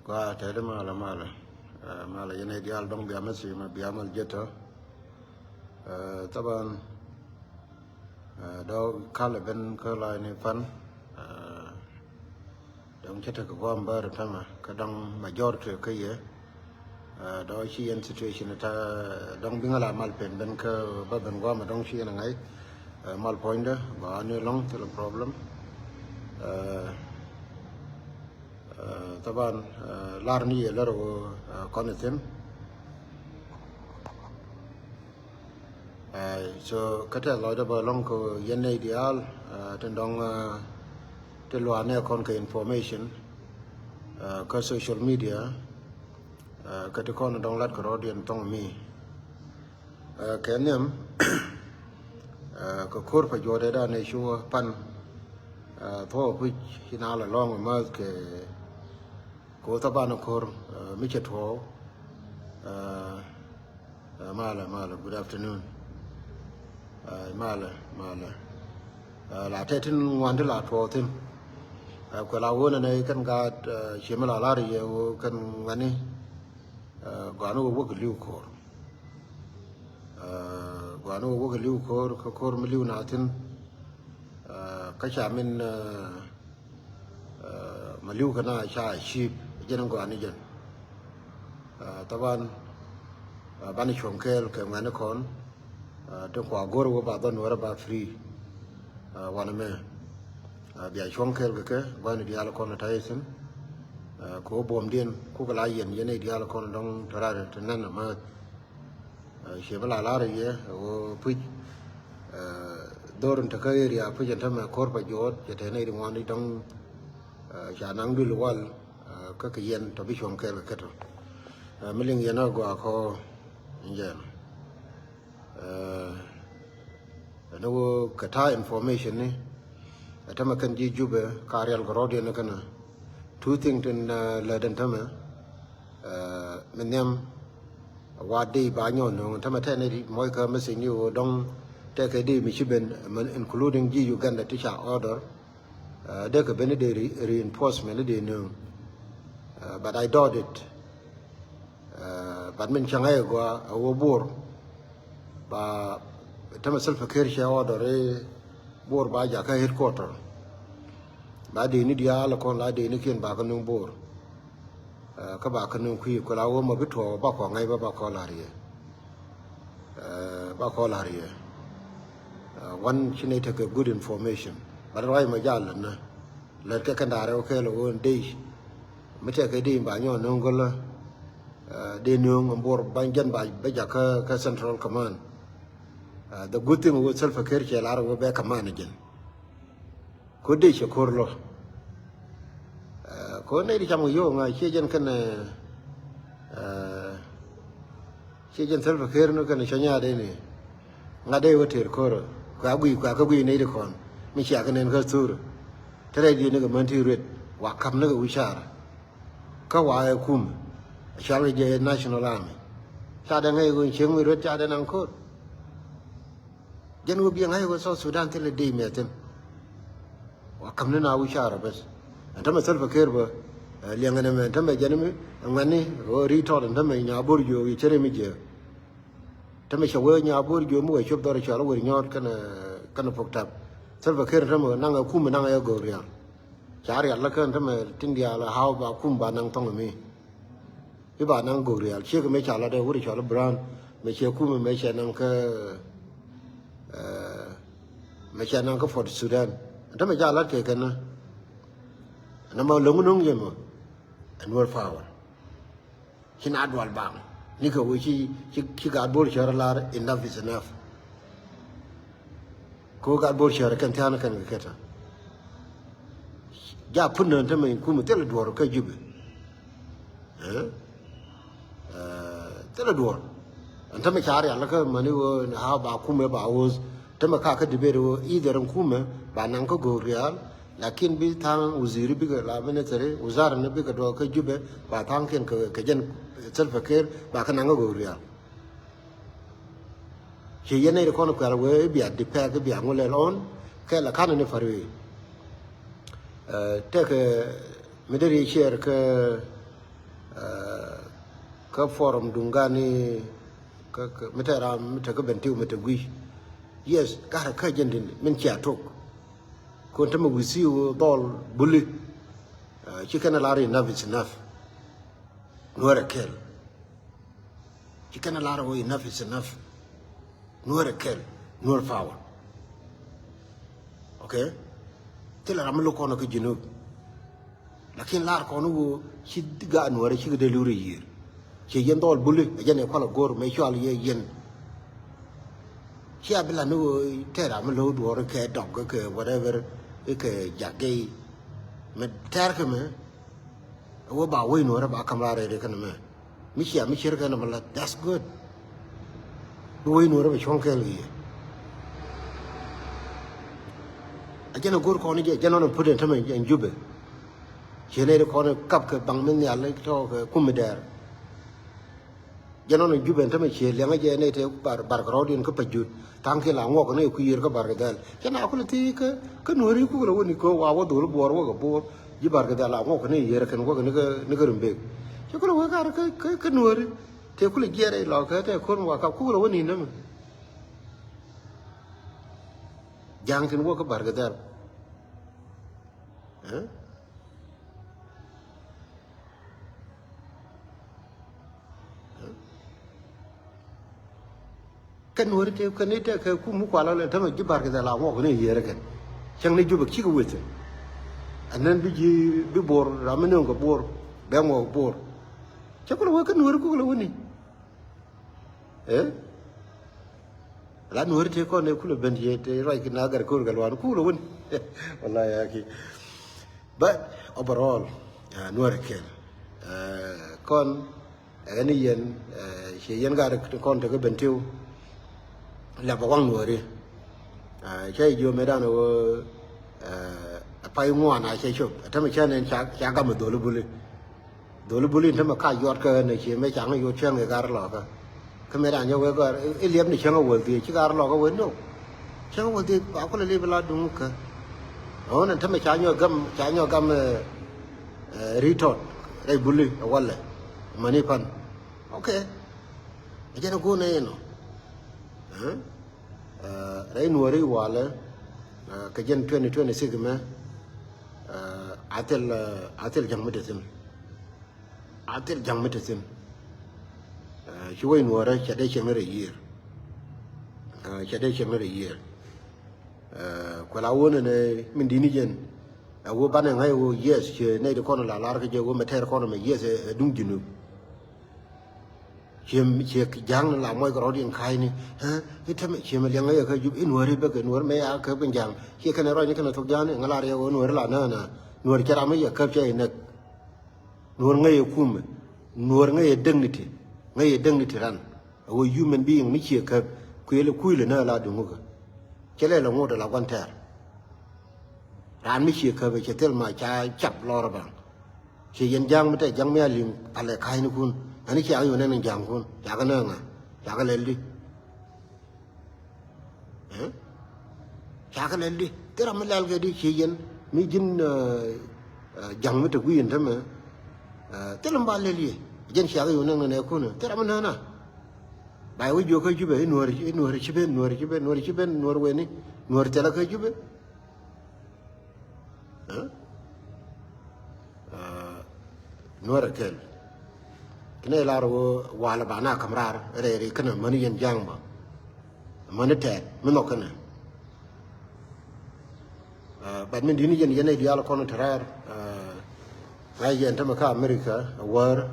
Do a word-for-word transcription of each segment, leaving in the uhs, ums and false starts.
Gua tɛt malɛ malɛ. Ɛ, malɛ yɛn ɛ diaal dɔ̱ŋ bia mɛ si ma bia mal jetɔ. Ɛ, thaban, ɛ, dɔ̱ kalɛ ben kä la ni pan. Ɛ, dɔ̱ŋ cä tekɛ guam bär tämɛ kä dɔ̱ŋ majority kä yɛ. Ɛ, dɔ̱ ci yɛn situation ta dɔ̱ŋ biŋä la mal pen ben kä ba ben guam dɔ̱ŋ ci yɛn ŋa̱c. Ɛ, mal puɔ̱nydä ba ni lɔ̱ŋ thilɛ problem. Ɛ, Ɛ, thaban, ɛ, lar ni yɛ lär wä, ɛ, kɔn ithin. Ɛ, so kä tɛth lɔcdä bä lɔŋ kɛ yɛn nɛy diaal, ɛ, tin dɔŋ, ɛ, ti luaanɛ kɔn kɛ information, ɛ, kä social media, ɛ, kä ti kɔn dɔŋ lat kɛ rɔɔdiɛn thɔŋ mi. Ɛ, kɛ nhiam, ɛ, kɛ ko̱r pa juɔdɛ danɛ cu pan, ɛ, thuɔk kui̱c ci na lɛ lɔŋ mäth kɛ, kɛ wä thaban ko̱r, ɛ, mi cɛ tuɔɔk. Ɛ, ɛ, malɛ, malɛ, good afternoon. Ɛ, malɛ, malɛ. Ɛ, la tɛt tin ŋuan ti la tuɔɔk thin. Ɛ, kuɛ la wä nɛ nɛ kɛn gaat, ɛ, ci mi la lar yɛ wä kɛn ŋuani. Ɛ, gɔani wä wä kɛ li̱w ko̱r. Ɛ, gɔani wä wä kɛ li̱w ko̱r, kä ko̱r mi li̱w na thin. Ɛ, kä ca min, ɛ, ɛ, ma li̱w kɛ na ca cip jɛn gɔani jɛn. Ɛ, thaban, ɛ, bani cuɔ̱ŋ kɛɛl kɛ ŋuɛni kɔn. Ɛ, tin kua go̱r wä ba dhɔn wärä ba free. Ɛ, wanɛ mɛ. Ɛ, bia cuɔ̱ŋ kɛɛl kɛ kɛ, bani diaal kɔn ta ithin. Ɛ, kɛ wä buɔmdiɛn, kukɛ la yɛn, yɛn i̱ diaal kɔn dɔ̱ŋ te rar te nɛn amäth. Ɛ, cie mi la lar yɛ, ɛ, wä puc. Ɛ, dhor in te kä area puc in te mɛ ko̱r pa juɔt, cɛ te nɛy di ŋuan di dɔ̱ŋ, ɛ, ca naŋ dul wal, ɛ, kä kɛ yɛn tɔ bi cuɔ̱ŋ kɛɛl kɛ kɛ tɔ. Ɛ, mi liŋ yɛn a gɔaa kɔ in jɛn. Ɛ, ɛn wä kɛ ta̱a̱ information ni, ɛ tämɛ kɛn ji̱ Jubɛ ka rial kɛ rɔɔdiɛn ni kɛn. Two thing tin, ɛ, lät ɛn tämɛ, ɛ, mi nhiam, wa di ba nyɔn nöŋ, ɛn tämɛ tɛn ni mɔc kä message ni wä dɔŋ, tɛkɛ di mi ci ben, mɛ including ji̱ Uganda ti ca order. Ɛ, dee kɛ ben ni dee re-, reinforcement ni dee nöŋ. Ɛ, but I doubt it. Ɛ, but min cäŋ a yɛ gɔaa a wä Bor. Ba tämɛ Salva Kiir cɛ order i̱ Bor ba jakä headquarter. Ba dee ni diaal kɔn la dee ni kiɛn ba kä nuŋ Bor. Ɛ, kä ba kä nuŋ kui̱ kula wä ma bi tuɔɔk ba kɔ ŋa̱c ba ba kɔ la̱r yɛ. Ɛ, ba kɔ la̱r yɛ. Ɛ, wan ci nɛy tekɛ good information. But ruac ma jal lät nä. Lät kɛ kɛn da̱rɛ wä kɛɛl wä dee. Mi tekɛ dee ba nyɔk nöŋ gölä. Ɛ, dee nöŋ ɛn Bor ba jɛn ba bä jakä kä Central Command. Ɛ, the good thing wä Salva Kiir cɛ lar wä bɛ command jɛn. Ko dee cɛ ko̱r lɔ. Ɛ, ko nɛy di cam kɛ yo̱o̱k ŋa̱ ciɛ jɛn kɛn, ɛ, ciɛ jɛn Salva Kiir ni kɛn cɔ nyaat dee ni. Ŋa̱ dee wä tëër ko̱r. Kua guiy, kua kä guiy nɛy di kɔn. Mi cia kɛ nɛn kä thur. Te rɛy di ni kɛ män ti ruet. Wa kap ni kɛ wi̱c car. Kä wa ɛ kum. Cual kɛ jɛ National Army. Ca dee ŋäc kɛ cieŋ mi ruet ca dee naŋ ko̱r. Jɛn wä biɛ ŋa̱c wä South Sudan thilɛ dee mɛ thin. Wa kam ni na wi̱c carɔ bes. Ɛn tämɛ Salva Kiir bä, ɛ, liɛŋɛ nɛ mɛ, ɛn tämɛ jɛn mi, ɛ, ŋuɛ̈tni, ɣöö ri tɔt, ɛn tämɛ nya Bor jiök i̱ cä ri mi jiääk. Tämɛ cɛ wee nya Bor jiök mi wee cop dhɔr cɔal wër nyɔɔt kɛnɛ, kɛnɛ pok tap. Salva Kiir ɛn tämɛ naŋ ɛ kum naŋ ɛ go̱o̱k rial. Ca rial lä kän tämɛ tin diaal ɛ how ba kum ba naŋ thɔŋ mi. I̱ ba naŋ go̱o̱k rial ciek mëë ca lat ɛ wut cɔl i̱ Brown mëë cɛ kumɛ mëë cɛ naŋ kä, ɛ, mëë cɛ naŋ kä Port Sudan. Ɛn tämɛ ca lat kɛ kɛn nä. Ɛn ɛmɔ lo̱ŋ no̱ŋ yɛn mɔ. Ɛn wär power. Ci na dual baŋ. Ni kɛ wee ci, ci, ci gaat Bor cär lar enough is enough. Ko gat Bor cär kɛn thia̱a̱n kɛn kɛ kɛtɛ. Ja put nään tämɛ in kumɛ thilɛ duɔ̱ɔ̱r kä Jubɛ. Ɛ? Ɛ, thilɛ duɔ̱ɔ̱r. Ɛn tämɛ ca rial kä mäni ɣöö ni ha̱a̱ ba kumɛ ba ɣööth. Tämɛ ka kä debate ɣöö either in kumɛ ba naŋ kä go̱o̱k rial. Lakin bi tha̱a̱ŋ waziri bikɛ la ministry, wazara ni bikɛ duɔ̱ɔ̱r kä Jubɛ ba tha̱a̱ŋ kiɛn kɛ, kɛ jɛn Salva Kiir ba kä naŋ kä go̱o̱k rial. Ci yɛn nɛy ti kɔn kuɛl wee i̱ bia dipɛk i̱ bia ŋu lɛl ɔn kɛ la ka̱n ni pa̱r wee. Ɛ, tɛkɛ mi deri ciɛɛr kä, Kä forum duŋ gani kä mi te ram mi te kä Bentiu mi te gui. Yes, garɛ kä jɛn din min cia tok. Kun te mi wisi wä dhɔl buli. Ci kɛn a lar enough is enough. Nuɔrɛ kɛl. Ci kɛn a lar wä enough is enough. Nuɔrɛ kɛl, Nuɔr power. Okay. Thilɛ ram mi lo̱k kɔn kä Junub. Lakin lar kɔn wä ci gaat Nuɔrɛ ci kɛ dee luri yiër. Ci yɛn dhɔl buli a jɛn ɛ kual a go̱r mɛ cual yɛ yɛn. Ci a bi la ni wä tɛɛr ram mi lo̱k duɔr kɛ dɔk kɛ whatever kɛ jak gɛy. Mɛ tɛɛr kɛ mɛ. Wä ba wä Nuɔrɛ ba kam rar rɛy kɛ nɛ mɛ. Mi cia mi cier kɛ nɛ mɛ la, that's good. Bi wä Nuɔrɛ bɛ cuɔ̱ŋ kɛɛl kɛ yɛ. A jɛn a go̱r kɔn jɛ jɛn ɔn put in tämɛ jɛn Jubɛ. Ciɛ nɛy ti kɔn kap kɛ baŋ mi nhial tɔ kɛ kum mi dɛɛr. Jɛn ɔn Jubɛ in tämɛ ciɛ liɛŋä jɛ nɛy ti bar bar kɛ rɔɔdiɛn kä Pajut. Thaŋ kiɛ la ŋuɔk ni ku yiër kä Barkɛ Dhɛl. Cɛ na kulɛ thi kä kä Nuɔri kukɛ lɛ wä ni kɛ wa wä dhol buɔɔr wä kɛ buɔɔr. Ji̱ Barkɛ Dhɛl la ŋuɔk ni yiër kɛn wä kɛ ni kä ni kä Rumbek. Cɛ kulɛ wä kar kä kä kä Nuɔri. Tëë kulɛ jiɛɛr rɛy lɔ kɛ tëë ko̱r mi wa kap kukɛ lɛ wä ni nämɛ. Ja̱a̱ŋ tin wä kä Barkɛ Dhɛl. Ɛ? Kä Nuɔri te kä ni te kɛ kum mi kualä lɛ tämɛ Ji̱ Barkɛ Dhɛl la ŋuɔk ni yiër kɛn. Cäŋ ni Jubɛ cikɛ weth. Ɛn nɛn bi ji̱ bi Bor ram mi nööŋ kɛ Bor bɛ ŋuɔk Bor. Cä kulɛ wä kä Nuɔri kukɛ lɛ wä ni. Ɛ? La Nuɔri te kɔn ɛ kulɛ ben yɛ te ruac ki na gar ko̱r kɛ luan kulɛ wä ni. Wallahi ya ki. But overall, uh, Nuɔrɛ kɛl. Uh, kɔn ɛn yɛn, uh, ciɛ yɛn gat kɔn tekɛ Bentiu. Lɛ bɛ waŋ Nuɔri. Uh, cä jiö mëë dan wä, uh, pay ŋuan a cɛ cop. Tämɛ cä nɛn ca ca gam dholi buli. Dholi buli tämɛ ka yɔt kä nɛ ciɛ mëë ca ŋä yot cäŋ ɛ gar lɔkä. Kä mëë dan cä wee gɔr i̱ liɛp ni cäŋ a wäl dhiec ci gar lɔkä wee no. Cäŋ a wäl dhiec ba kulɛ liep la duŋ kä. Ɣän ɛn tämɛ ca nyɔ gam ca nyɔ gam ɛ ritɔt rɛy buli ɛ walɛ. Mani pan. Okay. Ɛ jɛn a go̱o̱n ɛ inɔ. Rɛy Nuɔri walɛ. Kɛ jɛn twenty twenty six mɛ. A thil a thil ja̱ŋ mi te thi̱n. A thil ja̱ŋ mi te thi̱n. Ci wec Nuɔrɛ cɛ dee cieŋ ni rɛy yiër. Cɛ dee cieŋ ni rɛy yiër. Kuɛ la wä nɛnɛ min di̱t ni jɛn. Ɛ wä banɛ ŋa̱c wä yes ciɛ nɛy ti kɔn la lar kä jɛ wä mɛ tɛɛr kɔn mɛ yes ɛ duŋ Junub. Ciɛ ciɛ ja̱ŋ ni la muɔc kɛ rɔ̱diɛn ka̱cni. I̱ tämɛ ciɛ mɛ liɛŋ ɛ kä Jubɛ i̱ Nuɔri bäkɛ Nuɔri mɛ ya kä bin ja̱ŋ ciɛ kɛnɛ rɔ̱cni kɛnɛ thok ja̱ŋni ŋä lar yɛ wä Nuɔri la nä nä Nuɔri cɛ ram mi yɛ käp cɛ inäk. Nuɔr ŋäc ɛ kumɛ. Nuɔr ŋäc ɛ dignity. Ŋäc ɛ dignity ran. A wä human being mi ciɛ käp kuël ɛ kui̱lɛ nä la duŋukä. Cɛ lɛ lɛ ŋot ɛ la gua̱n tɛɛr. Raan mi ciɛ käp ɛ cɛ thil ma ca cap lɔr ɛ baŋ. Ciɛ yɛn ja̱ŋ mi tɛ ja̱ŋ mi a liŋ palɛ ka̱cnikun. Ani cia kɛ yonɛ ni ja̱ŋkun ca kɛ nä ŋa ca kɛ lɛl di. Ca kɛ lɛl di thil ram mi lɛl kɛ di ci yɛn mi ji̱n ja̱ŋ mi te gui̱i̱n tämɛ. Thil ram ba lɛl yɛ jɛn cia kɛ yun nɛn nɛ kunä thil ram mi nä na. Ba yɛ wä jiök kä Jubɛ i̱ Nuɔri i̱ Nuɔri ci ben Nuɔri ci ben Nuɔri ci ben Nuɔri weni Nuɔri thilɛ kä Jubɛ. Nuɔrɛ kɛl. Kinɛ lar wä walɛ ba na kam rar rɛri känɛ mäni yɛn ja̱ŋ bä. Mäni tɛt mi nhɔk känɛ. But min di̱t ni yɛn yɛn nɛy diaal kɔn te raar. Ŋa̱c yɛn tämɛ kä America a wäär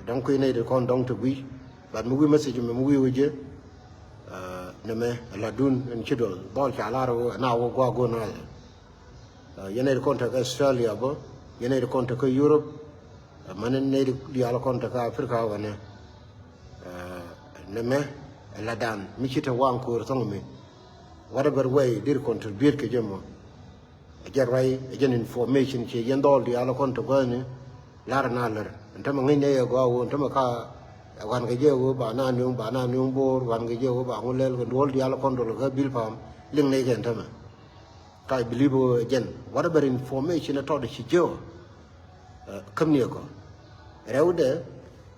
dɔ̱ŋ kui̱ nɛy ti kɔn dɔ̱ŋ te gui̱. But mi wi̱i̱ message mi mi wi̱i̱ wä jɛ. Nɛmɛ latdun in ci dɔl dhɔl ca lar wä na wä gua̱a̱ go̱o̱n na yɛ. Yɛn nɛy ti kɔn te kä Australia bä yɛn nɛy ti kɔn te kä Europe. Mani nɛy ti diaal kɔn te kä Africa wanɛ. Nɛmɛ latdan mi ci te waŋ ko̱o̱r thɔŋ mi. Whatever way dir contribute kɛ jɛ mɔ. Ɛ jɛn ruac ɛ jɛn information ciɛ yɛn dhɔl diaal kɔn te guäthni. Lar na lär ɛn tämɛ ŋäcnɛ yɛ gɔaa wä ɛn tämɛ ka ɛ wan kɛ jɛ wä ba na nueŋ ba na nueŋ bo̱o̱r wan kɛ jɛ wä ba ŋu lɛl kɛ duɔl diaal kɔn dol kä bil pam. Liŋ nɛy kɛ ɛn tämɛ. Ka I believe ɛ jɛn whatever information ɛ tɔt ci jɛ wä. Käm ni ɛ gɔaa. Rɛwdɛ,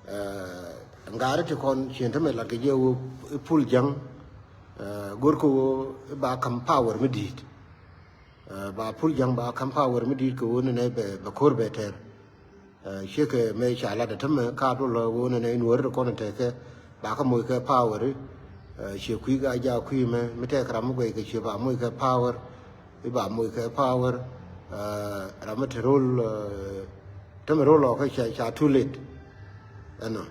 ɛ, ŋa̱ri ti kɔn cien tämɛ lat kɛ jɛ ɣöö i̱ pul jäŋ, ɛ, go̱rkɛ ɣöö i̱ ba ka̱m power mi di̱i̱t. Ɛ, ba pul jäŋ ba ka̱m power mi di̱i̱t kɛ ɣöö ni nɛ bɛ, bɛ ko̱r bɛ tɛr. Ɛ, ciekɛ mëë ca lat ɛ tämɛ ka duɔl ɣöö ni nɛ in weri ti kɔn in tekɛ ba kä moc kɛ power i̱, ɛ, cie kui̱ ga ja kui̱ mɛ mi tɛk ram mi guɛy kɛ cie ba moc kɛ power. I̱ ba moc kɛ power, ɛ, ram mi te ro̱l, ɛ, te mi ro̱l ɔ kä ca, ca too late. Ɛnɔ,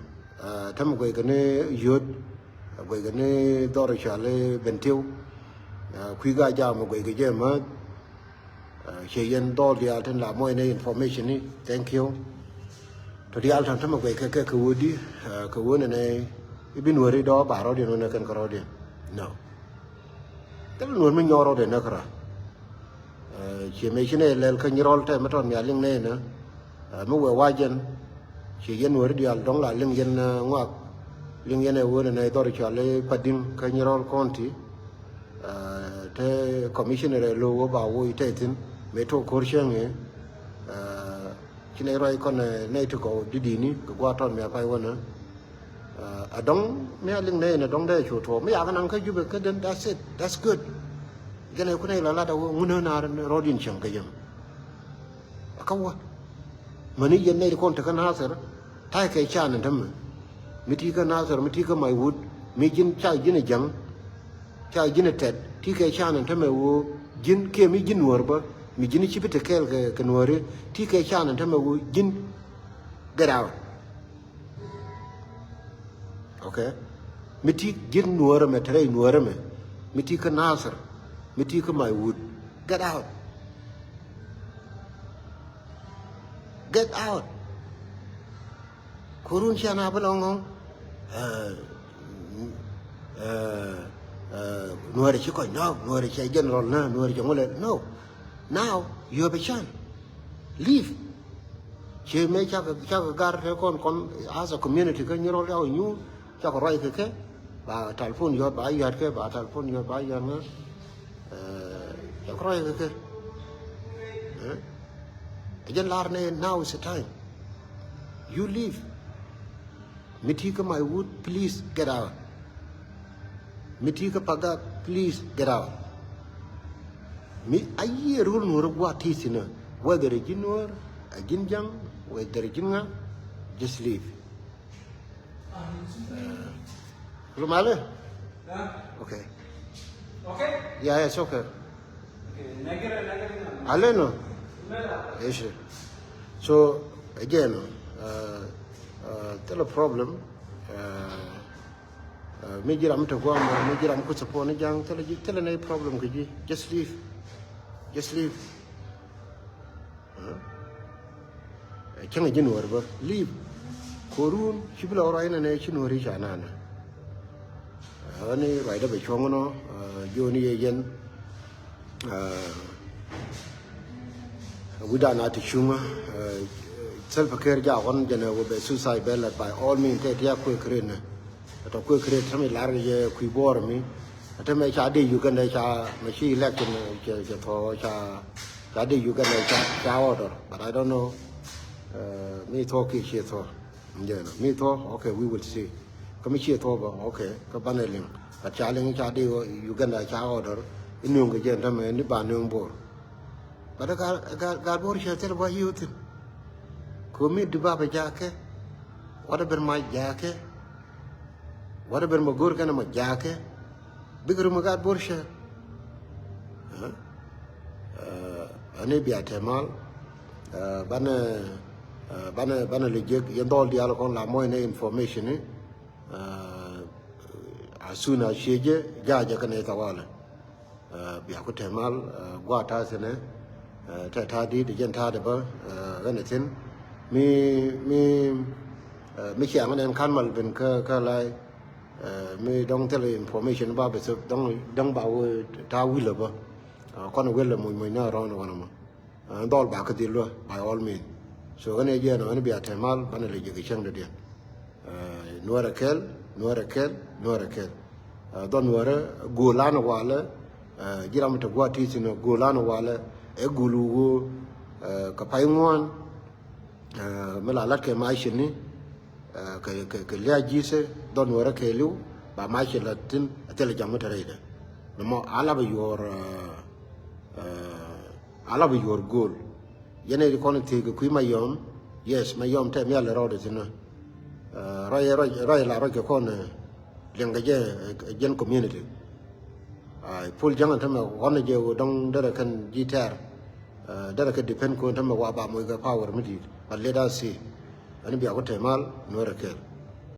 ɛ, te mi guɛy kɛ ni yio̱t, guɛy kɛ ni dhɔr cɔal i̱ Bentiu. Ɛ, kui̱ ga jam mi guɛy kɛ jɛ mäth. Ɛ, cie yɛn dhɔl diaal tin la moc ni information ni. Thank you. Tɔ diaal tɔn te mi guɛy kɛ kɛ kɛ wä di, ɛ, kɛ wä ni nɛ i̱ bi nuɔri dɔɔ ba rɔɔdiɛn wä ni kɛn kɛ rɔɔdiɛn. No. Thil nuɔ̱r mi nyɔk rɔɔdɛ näk kä rɔ. Ɛ, cie mëë ci nɛ lɛl kä Nyirɔl tɛ mi tɔt mi a liŋ nɛ inä. Ɛ, mi wee wac jɛn. Cie yɛn nuɔ̱ri diaal dɔ̱ŋ la liŋ yɛn, ɛ, ŋuak. Liŋ yɛn ɛ ɣöö nɛ nɛ dhɔr cɔal i̱ Padiŋ kä Nyirɔl County. Ɛ, te commissioner ɛ lo̱w wä ba woc tɛ thi̱n mëë tok ko̱r cäŋ i̱. Ɛ, ci nɛ ruac kɔn, ɛ, nɛ ti gɔw di̱di̱ni kɛ gua̱a̱r tɔt mi a pay wänä. Ɛ, a dɔ̱ŋ mi a liŋ nɛ inä dɔ̱ŋ dee cu tuɔɔk mi yakä naŋ kä Jubɛ kä den, that's it, that's good. Gɛn ɛ kunɛ ilɔ lat a wä ŋun ɣän a rɔɔdiɛn cieŋ kɛ yɛm. A kä wä mäni yɛn nɛy ti kɔn te kä Nathir. Ta̱yɛ kɛ can in tämɛ mi ti kä Nathir mi ti kä Maiwut mi ji̱n ca ji̱n ɛ jäŋ. Ca ji̱n ɛ tɛt ti kɛ can in tämɛ wä ji̱n kiɛ mi ji̱n nuɔ̱ɔ̱r bä mi ji̱n ci bi te kɛɛl kɛ, kɛ nuɔ̱ɔ̱ri ti kɛ can in tämɛ wä ji̱n. Get out. Okay. Mi ti ji̱n nuɔ̱ɔ̱rä mɛ, te rɛy nuɔ̱ɔ̱rä mɛ. Mi ti kä Nathir. Mi ti kä Maiwut. Get out. Get out. Ko̱run cia na bi lɔŋ ŋɔŋ. Ɛ, ɛ, ɛ, nuɔ̱ɔ̱rä ci kɔc nɔk, nuɔ̱ɔ̱rä cia general na, nuɔ̱ɔ̱rä cia ŋulɛ. No. Now you have a chance. Leave. Cie mëë cakɛ, cakɛ gar te kɔn, kɔn as a community kä Nyirɔl yaw nyuur, cakɛ ruac kɛ kɛ, ba telephone yɔt ba yɔt kɛ, ba telephone yɔt ba yɔt ŋä. Ɛ, cakɛ ruac kɛ kɛ. Ɛ? Ɛ jɛn lar nɛ, now is the time. You leave. Mi ti kä Maiwut, please get out. Mi ti kä Pagak, please get out. Mi a yiëë rul nuɔ̱ɔ̱r gua̱a̱th ti thi̱n ɛ, whether ɛ ji̱n nuɔ̱ɔ̱r, ɛ ji̱n ja̱ŋ, whether ɛ ji̱n ŋa, just leave. Ɛ, lumale? Okay. Okay? Yeah, yeah, it's okay. Aleno. Issue. So again, uh, uh, thilɛ problem. Uh, uh, mi ji̱ ram mi te guam, mi ji̱ ram ku support ni ja̱ŋ, thilɛ ji̱, thilɛ nɛ problem kɛ ji̱. Just leave. Just leave. Huh? Cäŋ ji̱ nuɔ̱ɔ̱r bä. Leave. Ko̱run ci bi lɔ ruac nɛ nɛ ci nuɔ̱ɔ̱r i̱ ca nanɛ. Ɣän i̱ ruacdä bɛ cuɔ̱ŋ nɔ, ɛ, jiɔni yɛ yɛn. Ɛ, wi̱dan a ti cuŋä, ɛ, Salva Kiir ja ɣɔn jɛn ɛ wä bɛ suicide bɛ lat by all means tɛ ti a kuek red nɛ. Tɔ kuek red tɛm ilar yɛ kui̱ buɔɔr mi. Tɛmɛ ca dee Uganda ca mɛ ci election cɛ, cɛ thɔ ca, ca dee Uganda ca, ca order. But I don't know, ɛ, mi thɔ kiɛ ciɛ thɔ. Jɛn mi thɔ, okay, we will see. Kä mi ciɛ thɔ bä, okay, kä banɛ liŋ. But ca liŋ ca di Uganda ca order. Inöŋ kɛ jɛn tämɛ ni ba nöŋ Bor. But gat, gat, gat Bor cɛ thil bä yiu thin. Ko mi di ba bɛ jakɛ. Wada ben ma jakɛ. Wada ben ma gor kɛnɛ ma jakɛ. Bik rum gat Bor cɛ. Ɛ? Ɛ, ani bia tɛmal. Ɛ, banɛ, ɛ, banɛ, banɛ lɛ jek yɛn dhɔl dial kɔn la mɔy nɛ information ni. Ɛ, as soon as ciɛ jɛ, ja jɛ kɛnɛ tawalɛ. Ɛ, bia ku tɛmal, ɛ, gua ta thinɛ. Ɛ, tɛ ta di di jɛn ta di bä, ɛ, gɛnɛ thin. Mi, mi, ɛ, mi ciaŋ nɛn kan mal ben kä, kä lai. Ɛ, mi dɔŋ thilɛ information ba bɛ thop dɔŋ, dɔŋ ba wä ta wilɛ bä. Ɛ, kɔn wilɛ muc muc na rɔn kɔn mɔ. Ɛ, dhɔl ba kä dhil wä by all means. So ɣän ɛ jiɛn ɣän bia tɛmal banɛ lɛ jek cäŋ dɔ̱diɛn. Ɛ, nuɔrɛ kɛl, nuɔrɛ kɛl, nuɔrɛ kɛl. Ɛ, dhɔl nuɔrɛ go̱o̱lan walɛ, ɛ, jiram te gua̱a̱t ti thin go̱o̱lan walɛ, ɛ gul wä, ɛ, kɛ pay ŋuan. Ɛ, mi la lat kɛ mac cini, ɛ, kɛ, kɛ, kɛ lia̱a̱ ji̱thɛ dhɔn wärä kɛɛliw ba mac ci la thi̱n a thilɛ jam mi te rɛydɛ. Nɔmɔ a lapɛ yuɔr, ɛ, ɛ, a lapɛ yuɔr go̱o̱l. Yɛn ɛ di kɔn thiek kɛ kui̱ Mayɔm. Yes, Mayɔm te mial rɔɔdɛ thi̱n. Ɛ, rɔy, rɔy, rɔy la rɔy kɛ kɔn, ɛ, liɛŋ kɛ jɛ, ɛ, jɛn community. Ai, Pul Jaŋ tämɛ ɣɔn jɛ wä dɔŋ derɛ kɛn ji̱ tɛɛr. Ɛ, derɛ kɛ depend kɔn tämɛ wa ba moc kɛ power mi di̱i̱t. But let us see. Ɛn bia ku te mal nuɔrɛ kɛɛl.